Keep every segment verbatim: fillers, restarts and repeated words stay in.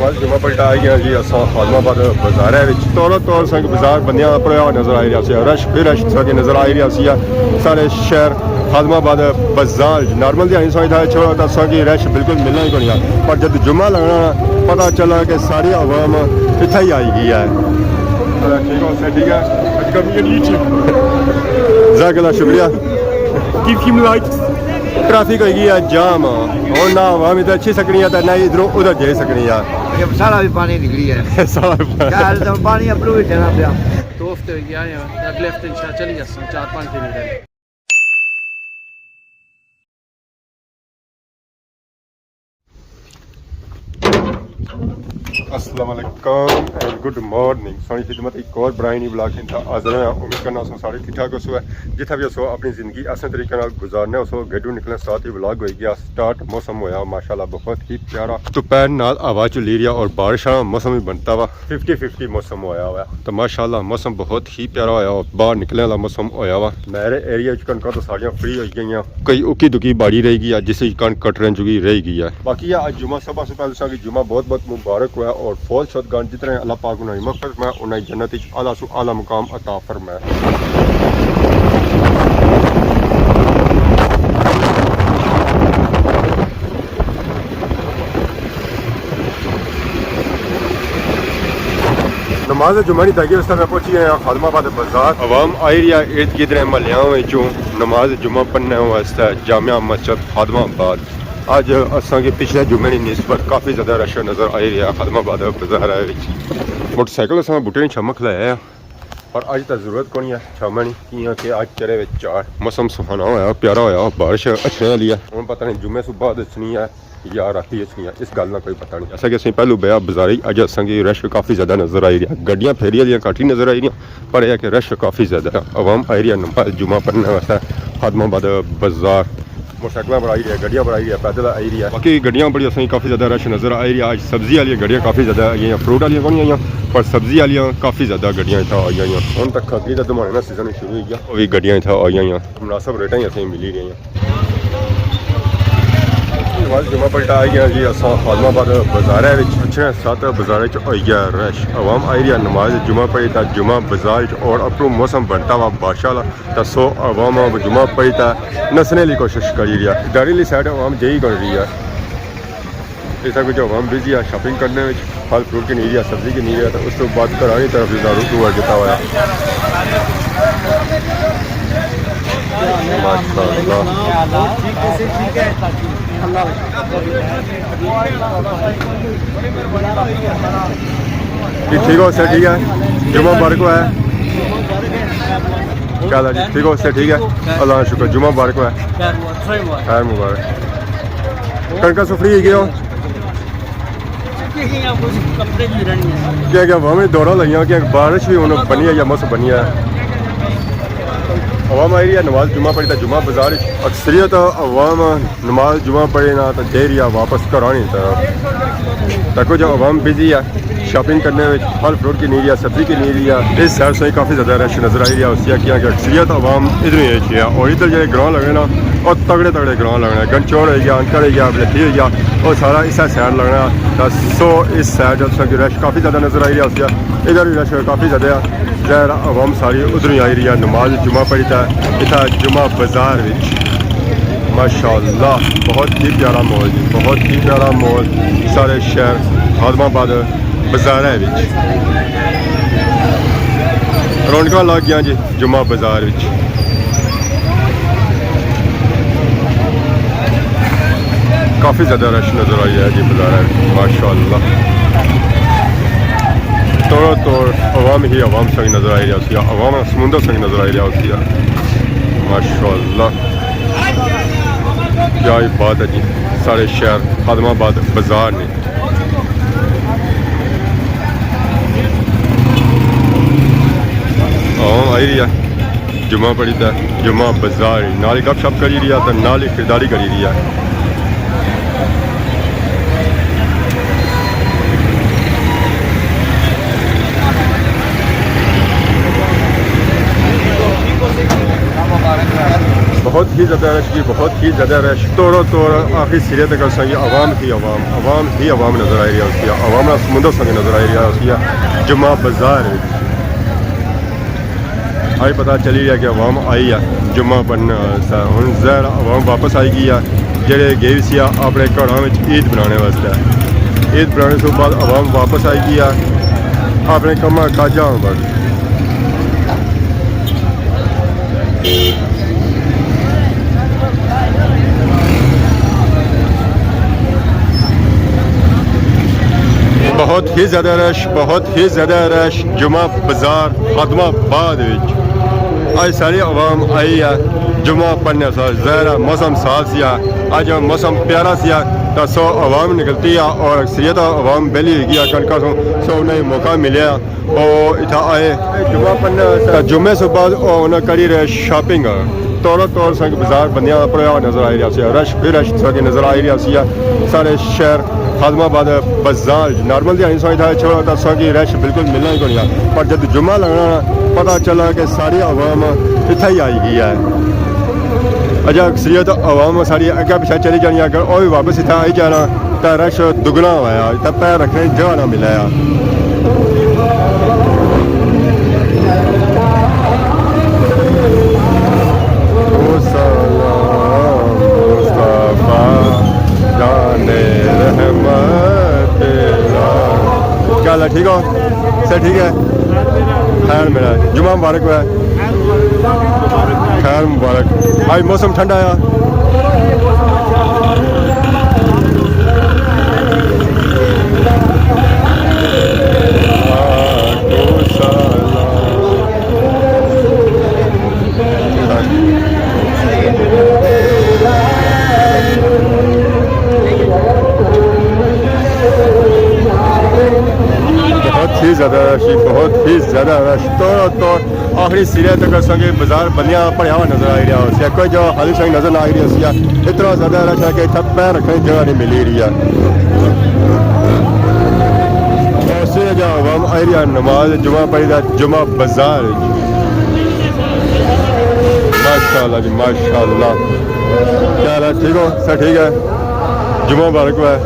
بس جمعہ پلٹا آئی گیا جی، اساں خادم آباد بازار ہے وچ۔ تورو تور سنگ بازار بندیاں پڑیا نظر آئی رہیا سی، رش بھی رش ساکے نظر آئی رہیا سی۔ سارے شہر خادم آباد بازار نارمل دیہاڑی سمجھدا ہے، چھوڑا تاں ساکے رش بالکل ملنا ہی کونی ہے، پر جد جمعہ لگنا، پتہ چلا کہ ساری عوام اتھا ہی آئی گئی ہے۔ ٹھیک ہو سر؟ ٹھیک ہے، اچھا، میڈیا یوٹیوب۔ جزاک اللہ، شکریہ۔ Give him like. ٹریفک ہوئی گئی ہے جام، ہن نہ عوام ادھر اچھی سکنی ہے تے نہ ہی ادھروں ادھر جائی سکنی ہے۔ یہ سارا بھی پانی نکلی ہے۔ سارا بھی پانی۔ کیا حال ہے؟ پانی اپروں بھی دینا پیا۔ دو ہفتے ہوئی گیا ہے، اگلے ہفتے انشاءاللہ چلی جاساں، چار پانچ دن ہی رہنے۔ السلام علیکم اینڈ گڈ مارننگ۔ سانی خدمت ایک اور برائنی ولاگ انتہا حاضر ہویا۔ امید کرنا سو سارے ٹھیک ٹھاک ہو سو ہے، جتھا بھی ہو سو اپنی زندگی احسن طریقے نال گزارنے ہو سو۔ گڈو نکلنے ساتھ ہی ولاگ ہوئی گیا سٹارٹ۔ موسم ہویا ماشاءاللہ بہت ہی پیارا، دوپہر نال ہوا چلی رہی ہے اور بارش والا موسم بھی بنتا ہوا، ففٹی ففٹی موسم ہویا ہوا ہے۔ تو ماشاءاللہ موسم بہت ہی پیارا ہویا ہوا، باہر نکلنے والا موسم ہویا ہوا۔ میرے ایریا وچ کنکاں تو ساریاں فری ہوئی گئیاں، کئی اکی دکی باڑی رہی گئی ہے، جس وچ کنک کٹرن جوگی رہی گئی ہے۔ باقی یہ اج جمعہ سب سے پہلے ساں کی جمعہ بہت بہت مبارک ہوا ہے اور فوت شدگان جتنے اللہ پاک انہاں دی مغفرت میں، انہاں دی جنت وچ اعلیٰ سو اعلیٰ مقام عطا فرمائے۔ نماز جمعہ نی تاکہ اس طرح پہنچی گئے ہیں خادم آباد بازار۔ عوام آئی رہی ہے ارد گرد محلیاں وچوں نماز جمعہ پڑھنے واسطے جامع مسجد خادم آباد۔ اج اساں کے پچھلے جمعے نی نسبت کافی زیادہ رش نظر آئی رہیا خادم آباد بازار وچ۔ موٹر سائیکل اساں بوٹے نے چھمک لایا ہے۔ پر اج تاں ضرورت کونی ہے چھاوݨ نی، کیاں کہ اج چڑھے وچ چار، موسم سہانا ہویا، پیارا ہویا، بارش اچھنے والی ہے۔ ہن پتہ نہیں جمعے سوں بعد اچھنی ہے یا راتی اچھنی ہے، اس گل نا کوئی پتہ نہیں۔ اساں کہ اسیں پہلو بیا بازاری، اج اساں کی رش کافی زیادہ نظر آئی رہیا، گڈیاں پھیری والیاں گھٹ ہی نظر آئی رہیاں، پر یہ کہ رش کافی زیادہ ہے۔ عوام آئی رہی ہے نماز جمعہ پڑھنے واسطے خادم آباد بازار۔ موٹر سائیکلاں پر آئی رہی ہے، گڈیاں پر آئی رہی ہے، پیدل آئی رہی ہے۔ باقی گڈیاں بڑی اساں کی کافی زیادہ رش نظر آئی رہی ہے۔ اج سبزی والیاں گڈیاں کافی زیادہ آئی ہیں، فروٹ والیاں کونی آئیاں، پر سبزی والیاں کافی زیادہ گڈیاں اتھا آئی ہیں۔ ہن تک کھکری دا دمانے نا سیزن شروع ہوئی گیا، او وی گڈیاں اتھا آئی ہیں، مناسب ریٹاں ہی اساں کی ملی رہی ہیں۔ نماز جمعہ پلٹا آئی گیا جی، اساں خادم آباد بازار وچ اچھنے ساتھ بازار وچ ہوئی گیا رش، عوام آئی رہی ہے نماز جمعہ پڑھی تاں جمعہ بازار وچ، اور اپروں موسم بنتا ہوا بارشاں والا۔ تاں سو عوام جمعہ پڑھی تاں نسنے کی کوشش کری رہی ہے۔ ڈیری والی سائیڈ عوام جائی کر رہی ہے۔ اس طرح کچھ عوام بزی ہے شاپنگ کرنے وچ، پھل فروٹ گھنی رہی ہے، سبزی گھنی رہی ہے، تو اس تو بعد گھراں نی طرف دا رخ ہوا کیتا ہوا ہے۔ ماشاءاللہ۔ جی ٹھیک ہو سر؟ ٹھیک ہے، جمعہ مبارک ہوا ہے۔ کیا حال ہے جی؟ ٹھیک ہو سر؟ ٹھیک ہے، اللہ کا شکر، جمعہ مبارک ہوا ہے۔ خیر مبارک۔ کنکا سفری ہی گئے ہو؟ کیا کیا عوام نے دوڑا لگیاں، کیا بارش بھی ہن بنی ہے یا موسم بنی ہے؟ عوام آئی رہی ہے نماز جمعہ پڑھی تاں جمعہ بازار وچ۔ اکثریت عوام نماز جمعہ پڑھے نا تاں جائی رہی ہے واپس گھراں نی طرف۔ تاں کچھ عوام بزی ہے شاپنگ کرنے وچ، پھل فروٹ گھنی رہی ہے، سبزی گھنی رہی ہے۔ اس سائیڈ سے کافی زیادہ رش نظر آئی رہی ہے، اس لیے کہ اکثریت عوام ادھر ہی ہے، اور ادھر جڑے گراں لگنے نا، اور تگڑے تگڑے گراں لگنے، گنچور ہوئی گیا، انکڑ ہوئی گیا، بلٹھی ہوئی گیا، اور سارا اس سائیڈ لگنا۔ تاں سو اس سائیڈ جو رش کافی زیادہ نظر آئی رہی ہے، اس لیے ادھر بھی رش کافی زیادہ ہے۔ ظاہر ہے عوام ساری ادھروں آئی رہی ہے نماز جمعہ پڑھی تاں اتھا جمعہ بازار وچ۔ ماشاءاللہ، بہت ہی پیارا ماحول جی، بہت ہی پیارا ماحول۔ سارے شہر خادم آباد بازار ہے وچ رونقاں لگ گیاں جی جمعہ بازار وچ۔ کافی زیادہ رش نظر آئی ہے جی بازار وچ، ماشاءاللہ۔ توڑو توڑ عوام ہی عوام سنگ نظر آئی رہیا سی، عوام سمندر سنگ نظر آئی رہیا سی۔ ماشاءاللہ، کیا ہی بات ہے جی، سارے شہر خادم آباد بازار نے۔ عوام آئی رہی ہے جمعہ پڑھی تاں جمعہ بازار، نال ہی گپ شپ کری رہی ہے تاں نال ہی خریداری کری رہی ہے۔ بہت ہی زیادہ رش کی، بہت ہی زیادہ رش، توڑو توڑ آخری سرے تک اساں کی عوام ہی عوام، عوام ہی عوام نظر آئی رہی ہوسی، عوام نا سمندر اساں کی نظر آئی رہی ہوسی جمعہ بازار وچ۔ آج پتہ چلی گیا کہ عوام آئی ہے جمعہ پڑھنے واسطے۔ ہن ظاہر عوام واپس آئی گئی ہے، جڑے گئی سی اپنے گھراں وچ عید بنانے واسطے۔ عید بنانے سے بعد عوام واپس آئی گئی ہے اپنے کماں کاجاں پر۔ بہت ہی زیادہ رش، بہت ہی زیادہ رش جمعہ بازار خادم آباد وچ۔ اج ساری عوام آئی ہے جمعہ پڑھنے سا، ظاہر ہے موسم صاف سیا، اج موسم پیارا سیا، تا سو عوام نکلتی ہے اور اکثریت عوام بیلی ہوئی گیا، کنکا سو سو انہیں موقع ملیا۔ او اتھا آئے جمعہ پڑھنے واسطے۔ تے جمعے سے بعد او انہاں کری رہے شاپنگ۔ توڑو توڑ سنگ بازار بندیاں دا بھریا ہویا نظر آئی رہیا سی، رش بھی رش سنگ نظر آئی رہیا سی۔ سارے شہر خادم آباد بازار نارمل دیہاڑی سو اتھا چھوڑا تاں سنگ رش بالکل ملنا ہی کونیا۔ پر جد جمعہ لگنا نا، پتہ چلا کہ ساری عوام اتھا ہی آئی گئی ہے۔ اجا اکثریت عوام ساری اگے پیچھے چلی جانی، اگر او بھی واپس اتھا آئی جانا، تاں رش دگنا ہویا، اتھا پیر رکھنے جگہ نہ ملیا۔ او سلام مصطفیٰ جان رحمت تیرا۔ کیا حال ہے، ٹھیک ہو؟ سر ٹھیک ہے؟ خیر میرا جمعہ مبارک ہوا۔ خیر مبارک۔ آج موسم ٹھنڈا آیا۔ بہت ہی زیادہ رش، بہت ہی زیادہ رش۔ توڑو توڑ آخری سرے تک سنگے بازار بندیاں پڑیا ہوا نظر آئی رہیا ہو سی۔ کوئی جو خالی سنگ نظر نہ آئی رہی ہو سی۔ اتنا زیادہ رش ہے کہ اتھا پیر رکھنے کی جگہ نہیں ملی رہی ہے۔ اور سرے جا عوام آئی رہی ہے نماز جمعہ پڑھی دا جمعہ بازار۔ ماشاءاللہ جی، ماشاءاللہ۔ کیا حال ہے؟ ٹھیک ہو؟ سب ٹھیک ہے؟ جمعہ مبارک ہوا ہے۔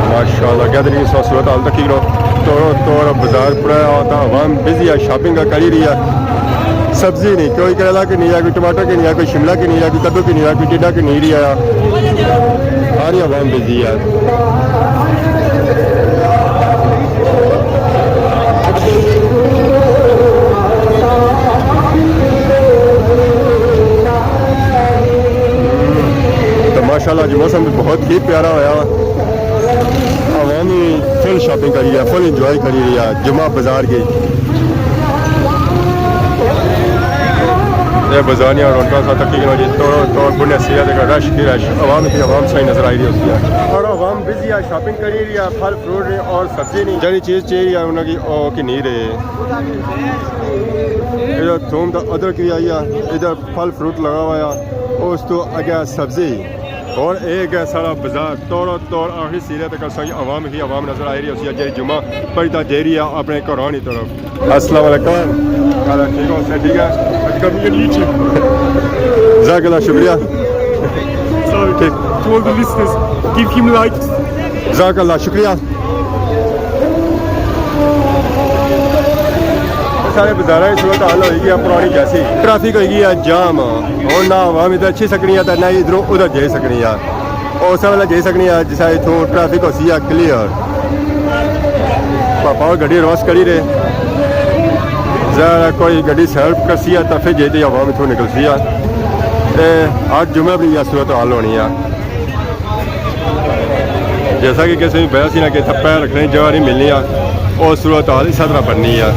ماشاءاللہ، گیدرنگ اس وقت صورت حال تکی کرو۔ توڑو توڑ بازار پورا ہوتا، عوام بزی ہے، شاپنگ کا کری رہی ہے۔ سبزی نہیں، کوئی کریلا کی نہیں ہے، کوئی ٹماٹر کی نہیں ہے، کوئی شملہ کی نہیں ہے، کوئی کدو کی نہیں ہے، کوئی ٹیڈا کی نہیں رہی ہے۔ ساری عوام بزی ہے۔ تو ماشاءاللہ جی موسم بھی بہت ہی پیارا ہویا۔ عوام ہی فل شاپنگ کری رہی ہے، فل انجوائے کری رہی ہے جمعہ بازار کی۔ یہ بازاریاں رونقاں سا تقریباً جی توڑو توڑ بنے سیا دے رش ہی رش، عوام ہی عوام سائیں نظر آئی رہی ہوتی ہے۔ اور عوام بزی ہے، شاپنگ کری رہی ہے، پھل فروٹ نے اور سبزی نے، جڑی چیز چاہیے ہے انہاں کی او کی نہیں رہے۔ ادھر تھوم دا ادرک بھی آئی ہے، ادھر پھل فروٹ لگا ہوا ہے، اس تو اگے سبزی۔ اور ایک ہے سارا بازار، توڑو توڑ آخری سیرے تک اساں کی عوام ہی عوام نظر آئی رہی ہوسی، جیڑی جمعہ پڑھتا جائی رہی ہے اپنے گھراں نی طرف۔ السلام علیکم۔ کیا حال ہے؟ ٹھیک ہو؟ سب ٹھیک ہے؟ اج کل مجھے نیچے۔ جزاک اللہ، شکریہ۔ Sorry. ٹھیک۔ To all the listeners, give him like. جزاک اللہ، شکریہ۔ سارے بازاراں کی صورت حال ہوئی گئی ہے پرانی جیسی، ٹریفک ہوئی گئی ہے جام، ہن نہ عوام ادھر اچھی سکنی ہے تے نہ ہی ادھروں ادھر جائی سکنی ہے۔ اور اسے ویلے جائی سکنی ہے جسے اتھوں ٹریفک ہوسی ہے کلیئر۔ پاپا اور گڈی ریورس کری رہے، ظاہر ہے کوئی گڈی سیلف کرسی ہے تاں پھر جائی تے عوام اتھوں نکلسی ہے۔ تے ہر جمعے بھی یہ صورت حال ہونی ہے۔ جیسا کہ کسی بھی بحث ہی نہ کہ اتھا پیر رکھنے کی جگہ نہیں ملنی آ، اور صورت حال اس طرح بننی آ۔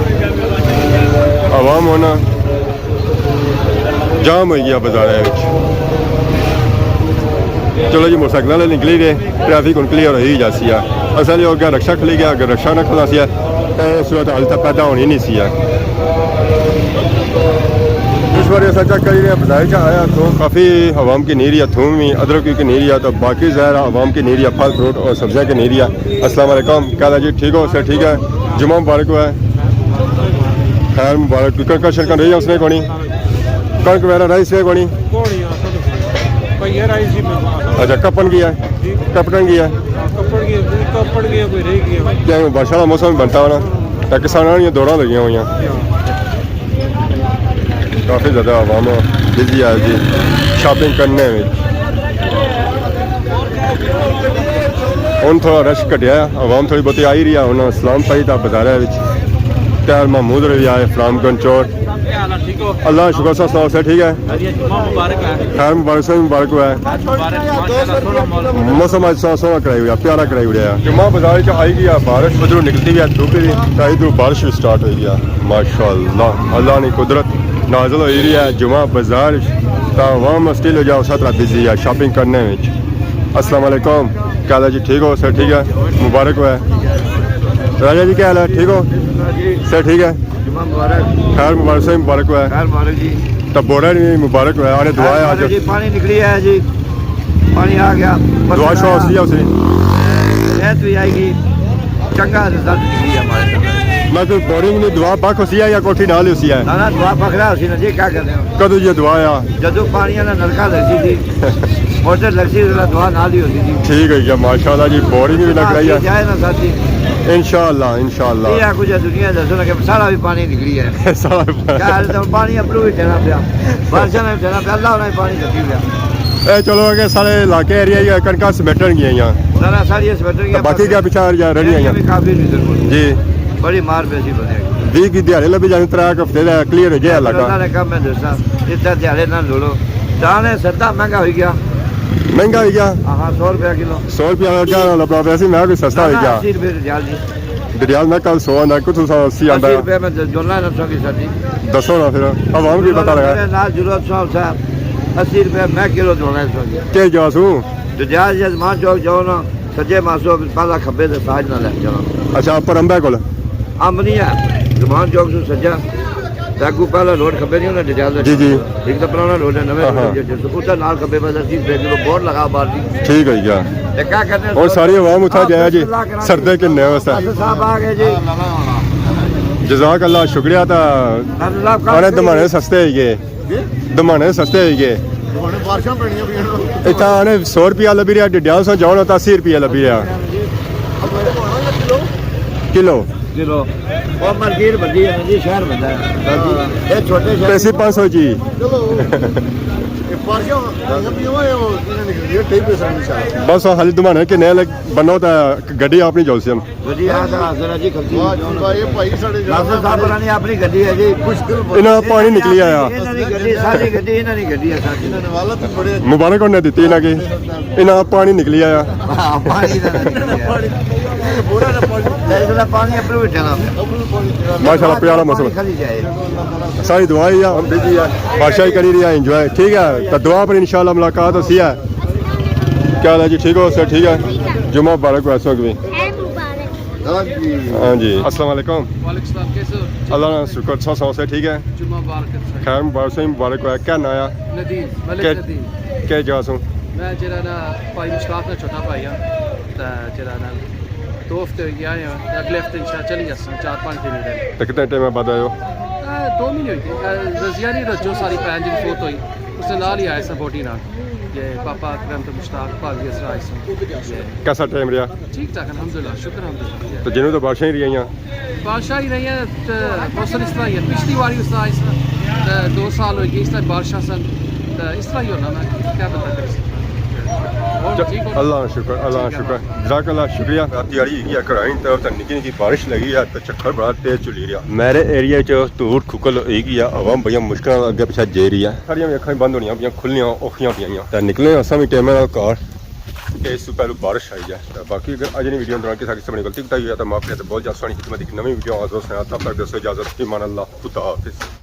عوام ہونا جام ہوئی گیا بازار وچ۔ چلو جی، موٹر سائیکل والے نکلی گئے، ٹریفک ہن کلیئر ہوئی جاسی آ۔ اصل یہ اگے رکشہ کھلی گیا، اگر رکشہ نہ کھلا سی آ، تے صورت حال اتھا پیدا ہونی نہیں سی آ۔ یہ اس بار ایسا چیک کری رہے ہیں، بازار چ آیا تو کافی عوام کی نہیں رہی ہے، تھوم بھی ادرک کی نہیں رہی ہے، تو باقی ظاہر ہے عوام کی نہیں رہی ہے، پھل فروٹ اور سبزیاں کی نہیں رہی ہے۔ السلام علیکم، کیا حال ہے جی؟ ٹھیک ہو؟ سر ٹھیک ہے؟ جمعہ مبارک ہوا ہے۔ خیر مبارک۔ کوئی کڑکا شڑکا رہی ہے اس نے کونی؟ کڑک وغیرہ رہی اس نے کونی؟ کونی آ سب۔ بھیا رہی سی میں۔ اچھا، کپن گیا ہے؟ جی۔ کپٹن گیا ہے؟ کپڑ گیا، کوئی کپڑ گیا، کوئی رہ گیا۔ کیا ہوں، بارشاں دا موسم بنتا ہونا، تے کساناں نیاں دوڑاں لگیاں ہوئیاں۔ کافی زیادہ عوام بزی ہے جی شاپنگ کرنے وچ۔ ہن تھوڑا رش گھٹیا ہے، عوام تھوڑی بہت آئی رہی ہے۔ ہن اسلام پائی دا بازار ہے وچ، طاہر محمود ہوری بھی آئے فرام گنج چوک۔ اللہ شکر، سا سناؤ، سر ٹھیک ہے؟ جمعہ مبارک ہے۔ خیر مبارک، سر مبارک ہوا ہے۔ مبارک، ماشاءاللہ، سوہنا موسم۔ موسم اج سوہنا سوہنا کرائی ہویا، پیارا کرائی ہویا۔ جمعہ بازار چ آئی گیا بارش، ادھروں نکلتی ہوئی ہے دھوپ بھی، تے ادھروں بارش بھی سٹارٹ ہوئی گیا۔ ماشاءاللہ، اللہ نی قدرت نازل ہوئی رہی ہے جمعہ بازار، تے عوام اسٹل ہو جا، اس طرح بزی ہے شاپنگ کرنے وچ۔ السلام علیکم، کیا حال ہے جی؟ ٹھیک ہو؟ سر ٹھیک ہے؟ مبارک ہوا ہے۔ راجہ جی کیا حال ہے؟ ٹھیک ہو؟ سر ٹھیک ہے؟ جمعہ مبارک۔ خیر مبارک، سر مبارک ہوا ہے۔ خیر مبارک جی۔ تے بوڑا نہیں مبارک ہوا ہے، آنے دعا ہے آج۔ جی، پانی نکلی آیا جی، پانی آ گیا۔ دعا شعا ہوسی ہے، ہوسی؟ صحت بھی آئے گی، چنگا رزلٹ نکلی ہے ہمارے۔ میں کوئی بورنگ نہیں، دعا پاک ہوسی ہے یا کوٹھی نال ہوسی ہے؟ نہ، نہ، دعا پکڑا ہوسی نا جی، کیا کرنے ہو؟ کدوں یہ دعا آ؟ جدوں پانی آلا نلکا لگسی تھی، موٹر لگسی، اس ویلے دعا نال ہی ہوسی تھی۔ ٹھیک ہے جی، ماشاءاللہ جی، بورنگ بھی لگ رہی ہے۔ جائے نا ساتھی۔ انشاءاللہ، انشاءاللہ۔ یہ آ کچھ دنیا دسو نا کہ سارا بھی پانی نکلی ہے۔ سارا پانی۔ کیا حال ہے؟ پانی اپروں بھی ٹھینا پیا، بارشاں نے ٹھینا پیا، اللہ نے پانی ڈکی پیا۔ اے چلو، اگے سارے علاقے ایریا ہی کنکاں سمیٹن گئیاں۔ سارا ساریاں سمیٹن گئیاں، باقی کیا پچھا رہ گیا؟ بھی کافی ریزن جی۔ بڑی مار پیسی بندے۔ وی کی دیہاڑے لبی جانے، ترے ہفتے دا کلیئر ہو جائے علاقہ۔ اللہ نے کم ہے دوستاں، اتنا دیہاڑے نہ لوڑو۔ دانے سدا مہنگا ہوئی گیا۔ مہنگا ہوئی گیا؟ ہاں، سو روپیہ کلو۔ سو روپیہ کیا لبنا پیا سی، میں کوئی سستا ہوئی گیا۔ اسی روپے ریال جی۔ ڈڈیال میں کل سو آندا، کتھوں سو اسی آندا؟ اسی روپے میں جوڑنا ہے نا سو کی سر جی۔ دسو نا پھر، عوام کی پتہ لگا۔ میرے نال جڑو سو سر، اسی روپے میں کلو جوڑنا ہے سو جی۔ کیا جا سوں؟ ڈڈیال جی زمان چوک جاؤ نا، سجے پاسو پہلا کھبے تے ساج نال لے جاؤ۔ اچھا، اپر امبے کول؟ امب نہیں ہے، زمان چوک سوں سجا۔ تے اگوں پہلا روڈ کھبے نہیں ہونا ڈڈیال دا۔ جی، جی۔ ایک تو پرانا روڈ ہے، نویں ہاں، روڈ ہاں۔ ہے، جس اتھے نال کھبے پاسے اسی روپے کلو بورڈ لگا باہر جی۔ ٹھیک ہے جی۔ تے کیا کرنے اور ساری عوام اتھا جایا جی، سردے کنے واسطے۔ بس صاحب آ گئے جی۔ جزاک اللہ، شکریہ۔ تا بس صاحب، آنے دمانے سستے ہی گئے۔ جی؟ دمانے سستے ہی گئے۔ دمانے بارشاں پینیاں پیاں۔ اتھا آنے سو روپیہ لبی رہیا، ڈڈیال سو جاؤ نا تا اسی روپیہ لبی رہیا۔ کلو؟ کلو۔ وہ مارکیٹ بندی ہے نا جی، شہر بندہ ہے۔ یہ چھوٹے شہر۔ پیسے پانچ سو جی۔ چلو۔ یہ پارشاں، یہ بھی وہ، یہ نکل گئی، ٹھیک ہے سر، انشاءاللہ۔ بس خالی دمانے کے نئے لگ بنو تا گڈی اپنی جاؤ سی ہم۔ گڈی آ تا حاضر ہے جی، غلطی واہ جی واہ، یہ بھائی ساڑے ناصر صاحب ہوراں نی اپنی گڈی ہے جی۔ مشکل بہت۔ انہاں پانی نکلی آیا۔ انہاں نی گڈی، ساری گڈی، انہاں نی گڈی ہے ساری۔ مبارک ہونے دیتی انہاں کی۔ انہاں پانی نکلی آیا۔ ہاں، پانی دا نکلی آیا۔ تے اس ویلے پانی اپروں بھی ٹھینا پیا۔ ماشاءاللہ، پیارا موسم۔ پانی کھلی جائے۔ ساری دعا ہی ہے، ہم بھی جی ہے۔ بادشاہی کری رہی ہے، انجوائے۔ ٹھیک ہے، تو دعا پر انشاءاللہ ملاقات ہوسی ہے۔ کیا حال ہے جی؟ ٹھیک ہو سر؟ ٹھیک ہے۔ جمعہ مبارک ہو ایسوں کی۔ ہاں جی، السلام علیکم۔ وعلیکم السلام، کیسے ہو؟ اللہ نا شکر، سو سو سے ٹھیک ہے؟ جمعہ مبارک ہے سر۔ خیر مبارک، سہی مبارک ہوا۔ کیا ناں آ؟ ندیم، ملک کیا، ندیم۔ کیا جا سوں؟ میں جڑا نا بھائی مشتاق نا چھوٹا بھائی ہاں، تے جڑا نا دو ہفتے ہوئی گئے آئے ہاں، تے اگلے ہفتے انشاءاللہ چلی جاساں، چار پانچ دن ہی رہنے۔ تے کتنے ٹائم بعد آئے ہو؟ اے، دو مہینے ہوئی گئے۔ اے، رضیہ نہیں رجو ساڑی بھین جی فوت ہوئی، اس دے نال ہی آئے ساں باڈی نال۔ یہ پاپا اکرم تے مشتاق، بھابی اسرا آئی ساں۔ یہ کیسا ٹائم رہیا؟ ٹھیک ٹھاک، الحمدللہ، شکر الحمدللہ۔ تو جنوب تو بارشاں ہی رہیاں؟ بارشاں ہی رہیاں، تے موسم اس طرح ہی ہے۔ پچھلی واری اس طرح آئی ساں، تے دو سال ہوئی گئے اس طرح بارشاں سن، تے اس طرح ہی ہونا، میں کیا بندہ کری سکتا۔ اور ٹھیک ہو؟ اللہ شکر، اللہ شکر۔ جزاک اللہ، شکریہ۔ رات دیہاڑی ہوئی گئی ہے، گھر آئی تے اتھے نکی نکی بارش لگی ہے، تے چھکھڑ بڑا تیز چلی رہیا۔ میرے ایریا چ دھوڑ کھکل ہوئی گئی ہے، عوام بڑیاں مشکلاں نال اگے پچھے جائی رہی ہے۔ ساریاں وی اکھاں بند ہونیاں پیاں، کھلنیاں اوکھیاں پیاں۔ تے نکلے آں اساں وی ٹائم نال گھر، تے اس توں پہلو بارش آئی جائے۔ تے باقی اگر اج نی ویڈیو دوران کسے قسم نی غلطی کوتاہی ہوئی ہے تے معافی، تے بہت جلد سوہنی خدمت دی نویں ویڈیو حاضر ہوساں۔ تب تک دوستو اجازت، فی امان اللہ، خدا حافظ۔